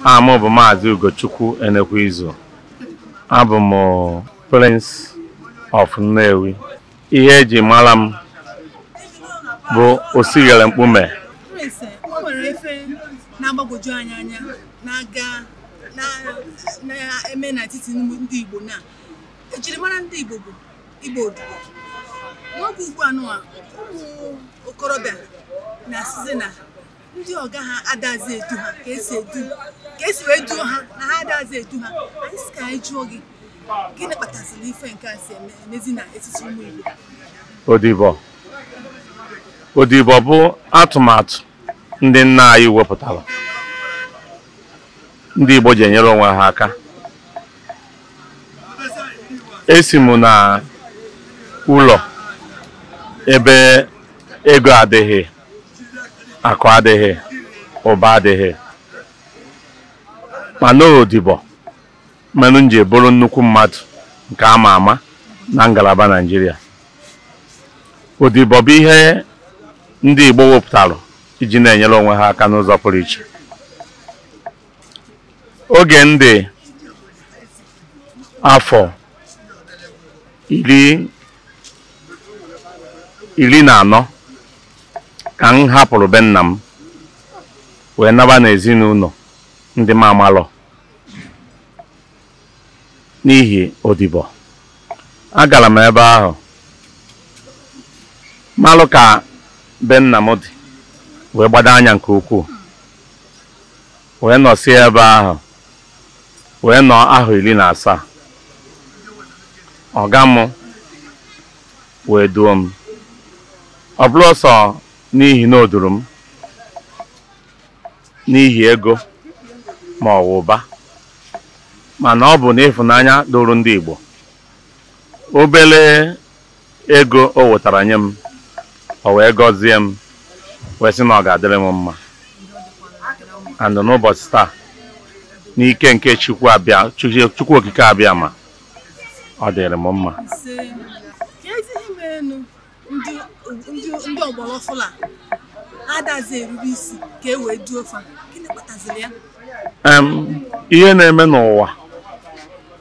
Aha m bụ Maazị Ugochukwu Enekwezu. Abụ m Prince of Nnewi. Ihe eji mara m bụ osighere mkpume. Prince, o nwere ife na-agbagwoju anyị anya na-aga na-eme n'etiti ndị Igbo na ejirimara ndị Igbo bụ Igbo odibo. N'oge ugbu a nụwa, ụmụ okorobịa na-asịzi na ndị ọga ha adazi edu ha ka esi edu ka esi wee duo ha na ha adazi edu ha. Anyị sị ka anyị jụọ gị, gịnị kpataziri ife nke a si emezi n'etiti ụmụ Igbo? Odibo. Odibo bụ atụmatụ ndị nna anyị wepụtara ndị Igbo ji enyere onwe ha aka. Esi m na ụlọ ebe ego adịghị, akụ adịghị, ụba adịghị, mana odibo mmenụ m ji bụrụ nnukwu mmadụ nke ama ama na ngalaba Naịjirịa. Odibo bụ ihe ndị Igbo wepụtara iji na-enyere onwe ha aka n'ụzọ pụrụ iche. Oge ndị afọ 14 ka m hapụrụ be nna m wee naba n'ezinụlọ ndị m amalọ n'ihi odibo. Agara m ebe ahụ malụ ka be nna m dị wee gbado anya nke ukwuu, wee nọsie ebe ahụ wee nọ ahụ 17. Ọga m wee duo m. Ọ bụrụ ọsọ n'ihi na o duru m n'ihi ego ma ọ bụ ụba, mana ọ bụ n'ịfụnanya doro ndị Igbo. Obere ego o wetara nye m, o wee gọzie m wee sị na ọ ga-adịrị m mma. And n'ụbọchị taa, n'ike nke Chukwu abịa, Chukwu okike abịa ma ọ dịrị m mma. Ise, ka ezi ihe merenụ ndị ọgbara ọfụla adazi erube isi ka e wee duo fa, gịnị kpataziri ya? Ihe na-eme n'ụwa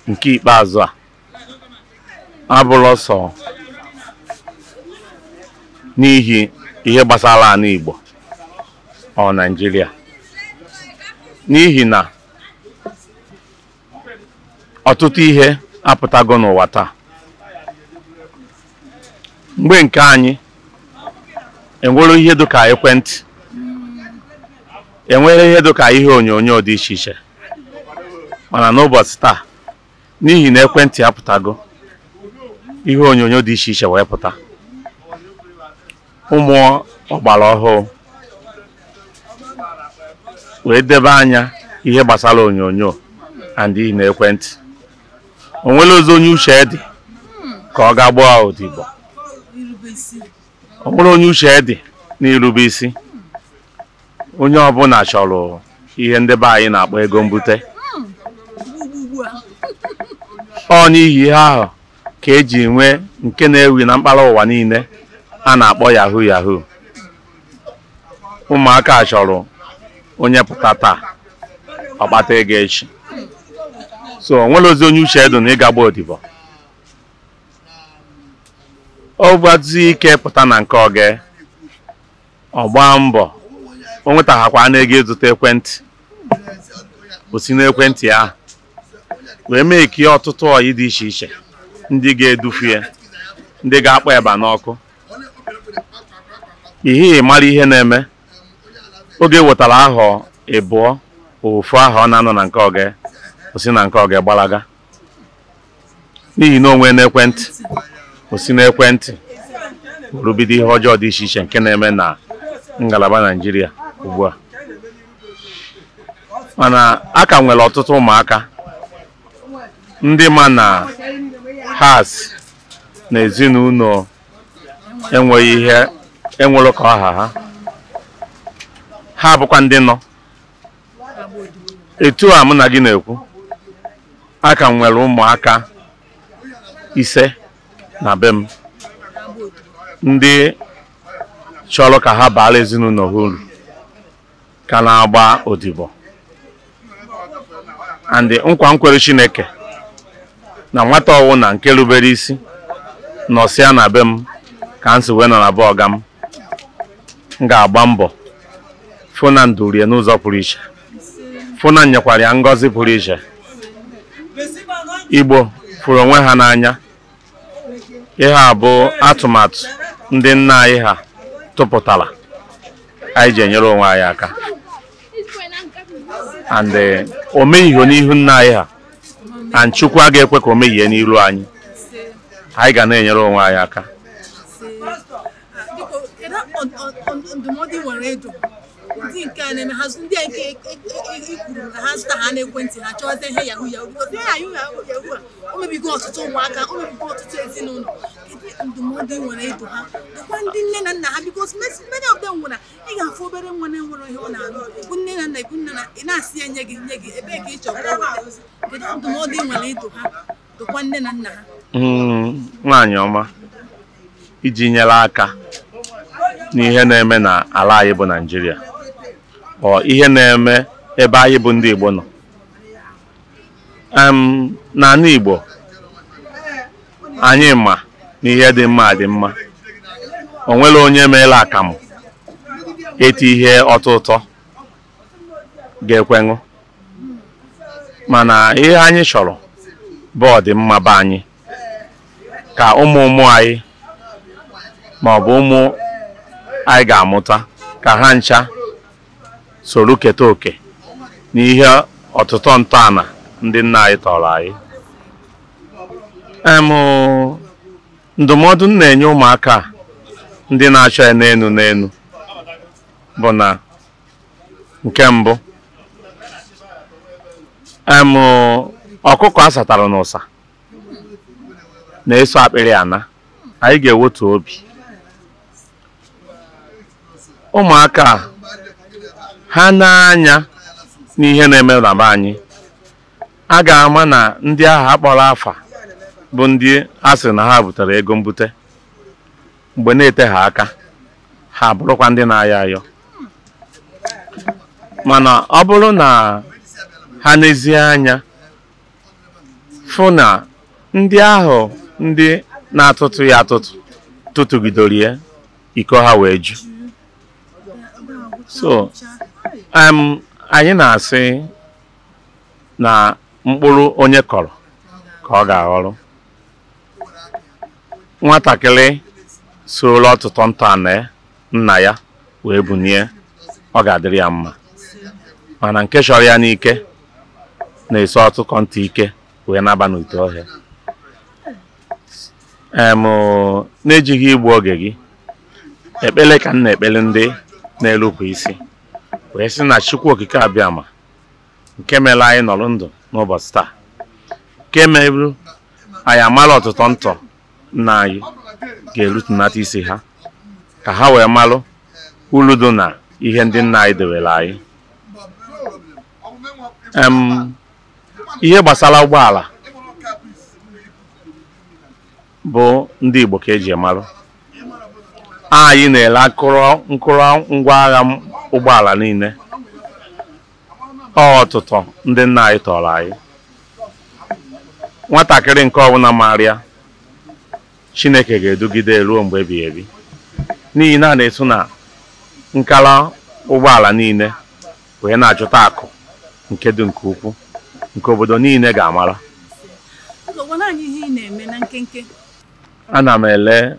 nke ikpeazụ a abụrụ sọ n'ihi ihe gbasara ala Igbo ọ Naịjirịa, n'ihi na ọtụtụ ihe apụtago n'ụwa taa. Mgbe nke anyị enwere ihe dịka ekwentị, enwere ihe dịka ihe onyonyo dị iche iche, mana n'ụbọchị taa, n'ihi na ekwentị apụtago, ihe onyonyo dị iche iche wee pụta. Ụmụ ọgbara ọhụụ wee debe anya ihe gbasara onyonyo and ihe na ekwentị. O nwere ozi onye uche dị ka ọ ga gbaa odibo. Irube isi. O nwere onye uche dị n'irube isi. Onye ọbụla chọrọ ihe ndị be anyị na-akpọ ego mbute. Ugbu ugbu a. Ọ n'ihi ihe ahụ ka eji nwee nke na-ewi na mpaghara ụwa niile a na-akpọ yahoo yahoo. Ụmụaka chọrọ onye pụta taa ọ kpata ego echi. So o nwere ozi onye uche dị na ịga gba odibo. Ọ gbazie ike pụta na nke oge, ọ gbaa mbọ o nwetaghakwa na ego ịzụta ekwentị, o si n'ekwentị ahụ wee mee ka ọtụtụ ọyị dị iche iche ndị ga-edufie, ndị ga-akpọ eba n'ọkụ. Ihe mara ihe na-eme oge wetara ahọ ịbụọ ofu ahụ ọ na-anọ na nke oge, o si na nke oge gbalaga n'ihi na onwe n'ekwentị, o si n'ekwentị rụbido ihe ọjọọ dị iche iche nke na-eme na ngalaba Naịjirịa ugbu a. Mana a ka nwere ọtụtụ ụmụaka ndị ma na ha si na ezinụlọ enweghị ihe enwere ka ọha ha, ha bụkwa ndị nọ etu a mụ na gị na-ekwu. A ka nwere ụmụaka 5 na be m ndị chọrọ ka ha baara ezinụlọ ha uru ka na-agba odibo. And nkwa nkwere Chineke na nwata ọwụ na nke rubere isi nọsịa na be m ka m si wee nọ na be ọga m, m ga-agba mbọ fụ na ndurie n'ụzọ pụrụ iche, fụ na nyekwara ya ngọzi pụrụ iche. Igbo fụrụ onwe ha n'anya. Ihe a bụ atụmatụ ndị nna anyị ha tụpụtara anyị ji enyere onwe anyị aka. And o meghị n'ihu nna anyị ha, and Chukwu agaghị ekwe ka o meghie n'iru anyị. Anyị ga na-enyere onwe anyị aka. Biko, kedu ndụmọdụ ị nwere ịdụ ndị nke a na-eme ha, ndị a nke i kwuru na ha zụta ha n'ekwentị ha chọọzie ihe yahoo yahoo, because ihe yahoo yahoo a o mebigo ọtụtụ ụmụaka, o mebigo ọtụtụ ezinụlọ. Kedu ndụmọdụ ị nwere ịdụ ha, dụkwa ndị nne na nna ha, because many of them nwere ị ga-afụ obere nwa na-enwere ihe ọ na-alụ, bụ nne na nna ebu nne na ị na-asị ya nye gị nye gị, ebee ka ị chọrọ ka o weta? Kedu ndụmọdụ ị nwere ịdụ ha, dụkwa nne na nna ha? Nwaanyị ọma, iji nyere aka n'ihe na-eme na ala anyị bụ Naịjirịa, ọ ihe na-eme ebe anyị bụ ndị Igbo nọ. N'ala Igbo anyị ma na ihe dị mma dị mma. O nwere onye meela akamụ eti ihe ọtọ ụtọ ga-ekwenụ, mana ihe anyị chọrọ bụ ọdịmma be anyị, ka ụmụ ụmụ anyị ma ọ bụ ụmụ anyị ga-amụta ka ha ncha soro keta oke n'ihe ọtụtụ ntọala ndị nna anyị tọrọ anyị. Ndụmọdụ m na-enye ụmụaka ndị na-achọ ya n'enu n'enu bụ na nke mbụ, ọkụkọ a satara n'ụsa na-eso akpịrị ana. Anyị ga-ewetu obi. Ụmụaka ha na-anya n'ihe na-eme na be anyị, a ga-ama na ndị ahụ akpọrọ afa bụ ndị a sị na ha butere ego mbute, mgbe na-ete ha aka ha bụrụkwa ndị na-ayọ ayọ. Mana ọ bụrụ na ha n'ezie anya fụ na ndị ahụ ndị na-atụtụ ya atụtụ tụtụgidoro ya iko ha wee ju. So anyị na-asị na mkpụrụ onye kọrọ ka ọ ga-aghọrọ. Nwatakịrị soro ọtụtụ ntọala nna ya wee bunie, ọ ga-adịrị ya mma. Mana nke chọrọ ya n'ike na-eso ọtụkọ ntị ike wee naba n'ite ọhịa. Na-ejighị igbu oge gị, ekpele ka m na-ekpele ndị na-erupụ isi wee sị na Chukwu Okike Abịama nke mere anyị nọrọ ndụ n'ụbọchị taa, nke merụ anyị amara ọtụtụ ntọ nna anyị ga-erutunata isi ha, ka ha wee malụ uru dị na ihe ndị nna anyị dewere anyị. Ihe gbasara ụgbọala bụ ndị Igbo ka eji malụ. Anyị na-ele nkụrụ ngwa agha ụgbọala niile, ọtụtụ ndị nna anyị tọrọ anyị. Nwatakịrị nke ọbụla maara ya, Chineke ga-edugide ruo mgbe ebighị ebi, n'ihi na a na-etu na nkala ụgbọala niile wee na-achọta akụ nke dị nke ukwu nke obodo niile ga-amara. Ana m ele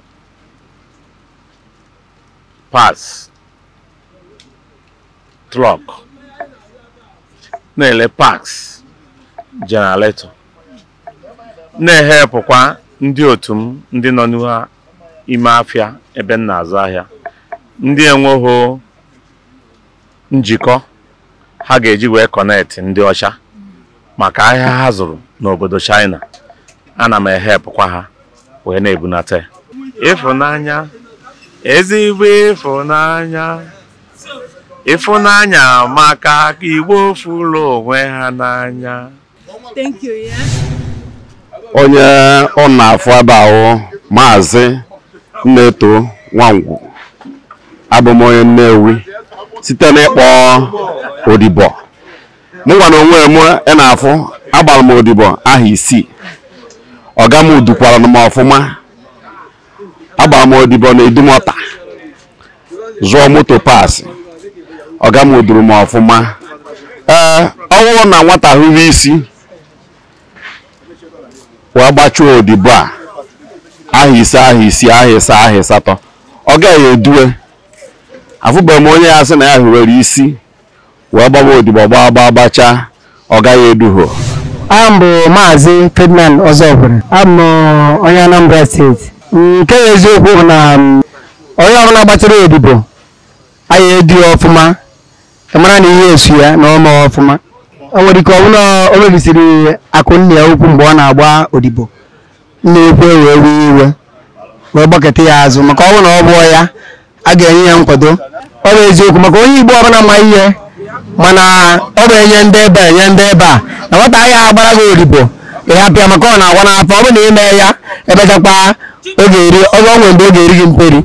parts truck, na-ele parts generator, na-ehepụkwa ndị otu m ndị nọ n'ime afịa ebe m na-azụ ahịa, ndị enweghị njikọ ha ga-eji wee kọnetị ndị ọcha maka ahịa ha zụrụ n'obodo China. Ana m ehepụkwa ha wee na-ebunata. Ịfụnanya, ezigbo ịfụnanya, ịfụnanya maka Igbo fụrụ onwe ha n'anya. Thank you, yeah. Onye ọ na-afụ ebe ahụ Maazị Nneto Nwangwu, abụ m onye Nnewi site n'ịkpọ odibo. Mụ gwa na onwe m ị na-afụ agbara m odibo aha 6. Ọga m dukwara m ọfụma. Agbara m odibo na Idumota, zụọ moto paasị. Ọga m duru m ọfụma. Ee, ọ bụrụ na nwata hụrụ isi wee gbachuo odibo a aha 5, aha 6, aha 7, aha 8, ọ gaghị edue. Afụbeghị m onye ya sị na ya hụrere isi wee gbaba odibo gbaa gbaa gbachaa, ọ gaghị eduho. Aha m bụ Maazị Ferdinand Ọzọkwere. Abụ m onye Anambra steeti. Nke eziokwu bụ na onye ọbụla gbatara odibo anyị edu ya ọfụma, mara na ihe esu ya na ọma ọfụma. O nwere ike ọ bụla o mebisiri akụ nna ya ukwu mgbe ọ na-agba odibo, nna ekwe wee wee iwe wee gbakọta ya azụ, maka ọ bụrụ na ọ bụọ ya a ga-enye ya nkwado. Ọ bụ eziokwu maka onye Igbo ọbụla ma ihe, mana ọ bụ enye ndị ebe a enye ndị ebe a na nwata ahịa agbara gị odibo ịhapịa, maka ọ na-agwa n'afọ ọ bụ na ime ya ebechakwa oge eri oge ọ nwere mgbe ọ ga-eri gị mperi.